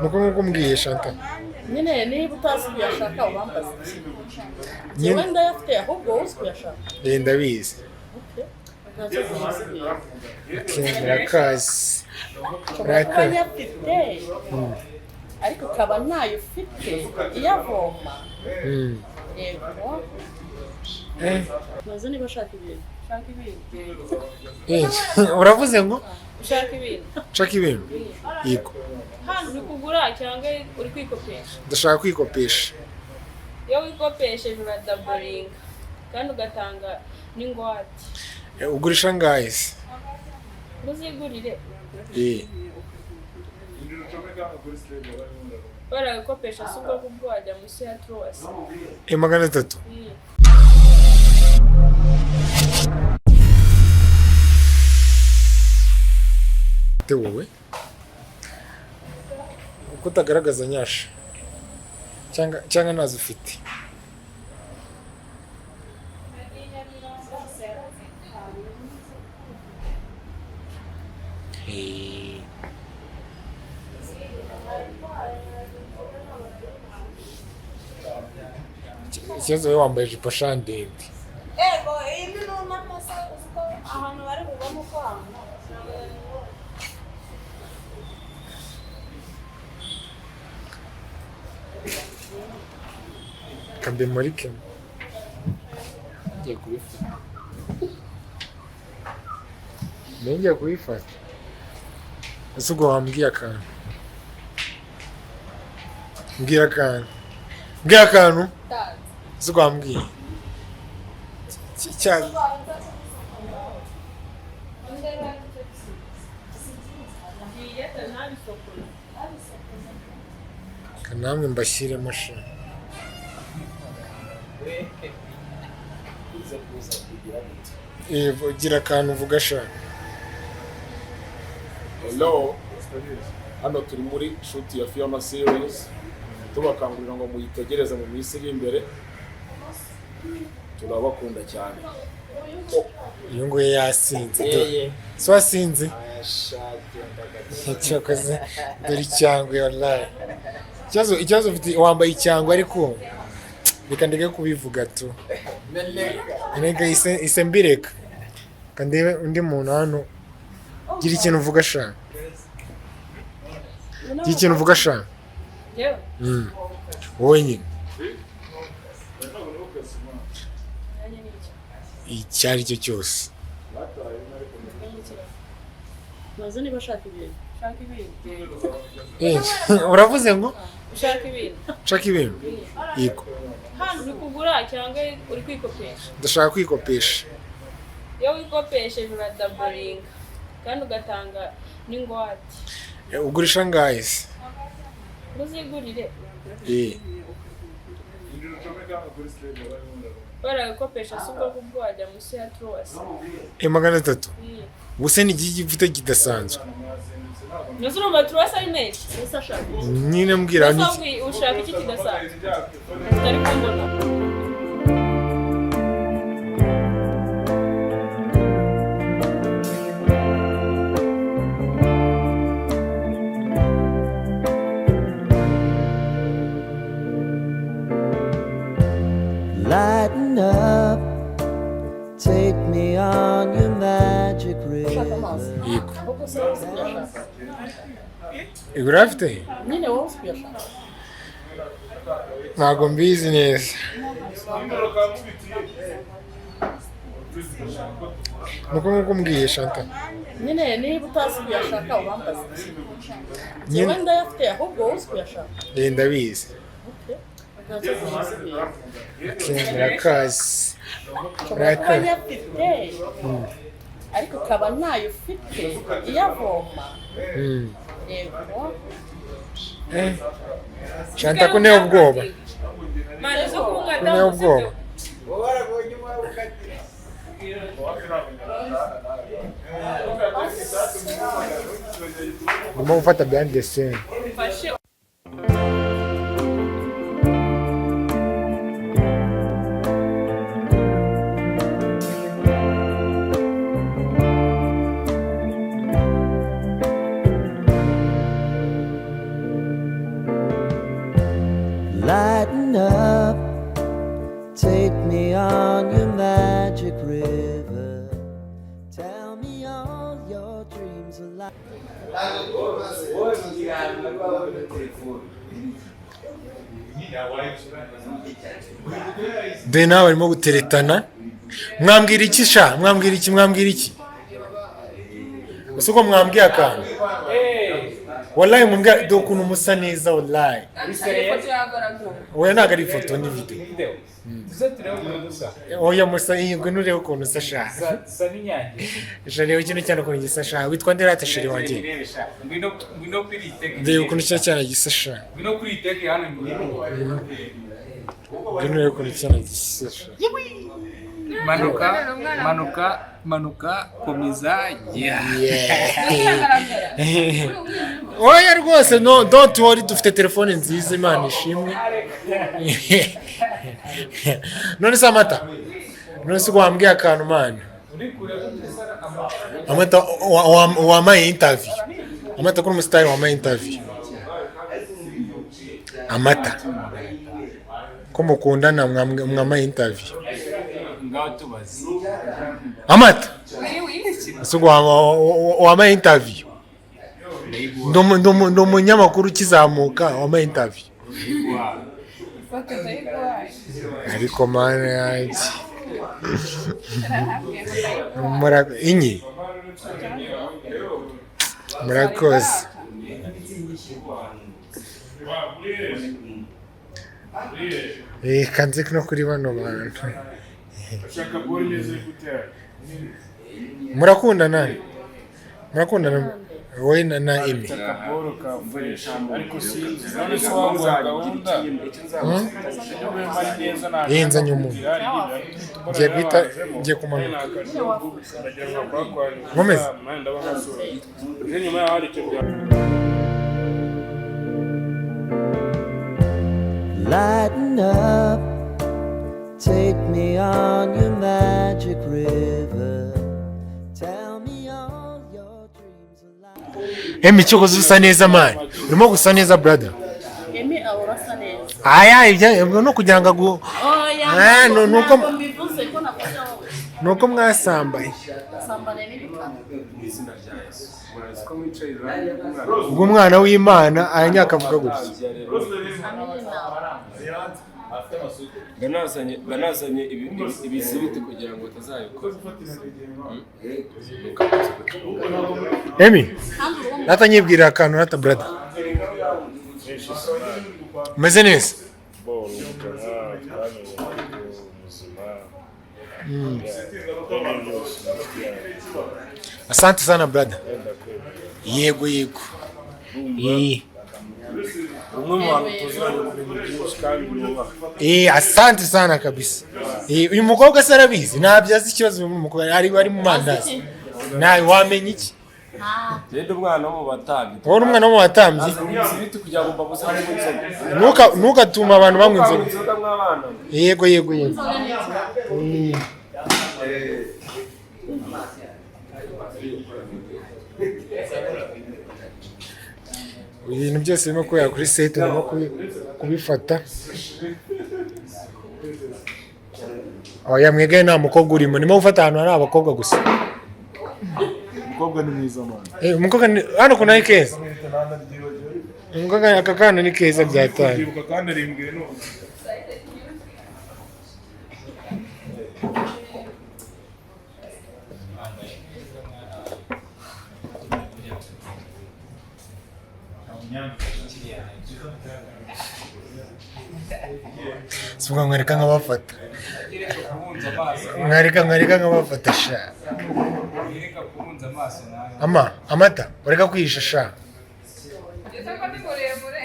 Nuko nk'uko umbwiye, Shanta. Nyine niba utazi kuyashaka ubambaza iki? Nyine Njyewe ndayafite, ahubwo wowe uzi kuyashaka. Eh, ndabizi. Okay. Ntacyo dusigaye. Okay, murakazi. Ushobora kuba Murakazi. nyafite ariko ukaba ntayo ufite iyavoma. Yego. Eh, Maze niba ushaka ibintu. Ushaka ibintu. eh, uravuze ngo Ushaka ibintu. Nshaka ibintu. Yego. Hano uri kugura cyangwa uri kwikopesha? Ndashaka kwikopesha. Iyo wikopesheje uradaboringa kandi ugatanga n'ingwate. Eh, ugurisha angahe se? Uzigurire. Eh, Baragukopesha si ubwo kubwo wajya munsi ya turuwasi. Eh, 300. Te wowe uko utagaragaza nyasha cyangwa ntazo ufite. Eh. Ikibazo wowe wambaye ijipo sha ndende. Ego, iyi ni n'amasa uzi ko ahantu bari bubamo kwanga. Kambe muri kemo ngiye kubifata, ngiye kubifata. Ese ubwo wambwiye akantu? Mbwira akantu, mbwira akantu. Ese ubwo wambwiye namwe mbashyiremo sha. Eh, gira akantu uvuga sha. Hello, hano turi muri shoot ya Fiona series, tubakangurira ngo muyitegereze mu minsi iri imbere, turabakunda cyane. Uyu nguyu yasinze do. Si wasinze? Cyakoze dore icyangwe wallahi. Ikibazo ufite wambaye icyangwe, ariko reka ndeke kubivuga tu. Reka ise mbireka. Reka ndebe undi muntu hano. Gira ikintu uvuga sha. Gira ikintu uvuga sha. Yewe. Wowe nyine. Nanjye ni icyo. Icyo ari cyo cyose. Maze niba ushaka ibintu. Ushaka ibintu. Eh, uravuze ngo Ushaka ibintu. Nshaka ibintu. Yego. Hano uri kugura cyangwa uri kwikopesha? Ndashaka kwikopesha. Iyo wikopesheje uradaboringa kandi ugatanga n'ingwate. Eh, ugurisha angahe se? Uzigurire. Eh, Baragukopesha si ubwo kubwo wajya munsi ya turuwasi. Eh, 300. Ubuse ni iki gifite kidasanzwe? Mbese urumva turuwasi ari menshi? Ese ashaka iki? Nyine mbwira Mbese ni ahubwo ushaka iki kidasanzwe utari kumbona? Lighten up, take me on your magic Ushaka river. amazi. Yego. Ahubwo se wowe uzi kuyashaka. Igura afite? Nyine wowe uzi kuyashaka. Ntabwo mbizi neza. Nuko nk'uko umbwiye, Shanta. Nyine niba utazi kuyashaka ubambaza iki? Nyine Njyewe ndayafite, ahubwo wowe uzi kuyashaka. Eh, ndabizi. Okay. Ntacyo dusigaye. Okay, murakazi. Ushobora kuba Murakazi. nyafite ariko ukaba ntayo ufite iyavoma. Yego. Eh. Shanta ko nteye ubwoba. Mani zo kunywa Ko nteye ubwoba. Ngomba gufata behind the scene. Mfashe. Lighten up, take me on your magic river. Tell me all your dreams alive. Dore nawe barimo guteretana. Mwambwira iki sha? Mwambwira iki? Mwambwira iki? Ese uko mwambwiye akantu? Wallahi mumbwira dore ukuntu musa neza wallahi. Oya, ntabwo ari ifoto, ni video. Tuze turebe ukuntu dusa. Oya, musa, iyi ngwino urebe ukuntu usa sha. Dusa n'inyange. Sha, reba kino cyane ukuntu gisa sha. Witwa nde rata, chéri wanjye? Rebe sha. Ngwino, ngwino kuri iyi teke. Reba ukuntu kino cyana gisa sha. Ngwino kuri iyi teke hano imbere. Ngwino urebe ukuntu cyana gisa sha. Manuka, manuka, manuka, komeza, yeah. Oya rwose, no, don't worry, dufite telefone nziza, Imana ishimwe. None se Amata, none se wambwiye akantu, mana? Amata, wampaye interview? Amata, kuri umusitari, wampaye interview? Amata, ko mukundana, mwampaye interview? Ngaho tubaze. Amata, ese ubwo wampaye interview? Ndi umunyamakuru ukizamuka, wampaye interview? Ifoto ndayiguhaye. Ariko mana yanjye! Narahambwiye ngo ndayiguhaye. Inyi murakoze. Reka nze no kuri bano bantu. Ashaka ball imeze gute? Murakundana? Murakundana wowe na Emi? Akaboro ka fresh, ariko sinzi none se waguha gahunda. Eh, nzanye umuntu. Ngiye guhita ngiye kumanuka. Nkomeze. Nyuma yaho hari icyo bya Lighten up, take me on your magic river. Tell me all your dreams alive. Emi, cyokoze usa neza man, urimo gusa neza, brother. Emi ahora asa neza. Aya, ibyo ubwo ni ukugira ngo agu Oya. Ah, Ntabwo nuko mbivuze ko navuze wowe. Nuko mwasambaye. Sambane n'ibikara. Ubwo umwana w'Imana aranyaka akavuga gutya. Amina. Banazanye ibizibiti kugira ngo utazabikora. Emi, rata nyibwirira akantu rata, brother. Umeze neza? Ball umukara twamenye, ariko muzima byose. Asante sana, brother. Yego, yego. Eh. Umwe mu bantu tuziranye ku bintu byinshi kandi nubaha. Eh, asante sana kabisa. Eh, uyu mukobwa se arabizi? Ntabyo azi. Ikibazo, uyu mukobwa ari mu mandazi, nawe wamenya iki? Rero umwana wo mu batambyi. Wowe uri umwana wo mu batambyi. Nazanye ibizibiti kugira ngo mbabuze kunywa inzoga. Ntugatuma abantu banywa inzoga. Inzoga mw'abana. Yego, yego, yego. Eh. Ibintu byose birimo kubera kuri set ndimo kubifata. Oya, mwebwe nta mukobwa urimo, ndimo gufata ahantu hari abakobwa gusa. Umukobwa ni mwiza, man. Eh, umukobwa hano ukuntu ari keza, umukobwa, aka kana ni keza byataye. Kwibuka kandi arimbwiye none. Si ubwo mwereka nk'abafata. Yereka kubunza amaso. Mwareka nk'abafata sha. Yereka kubunza amaso nawe. Ama amata, ureka kwihisha sha. Ndetse ko ni muremure.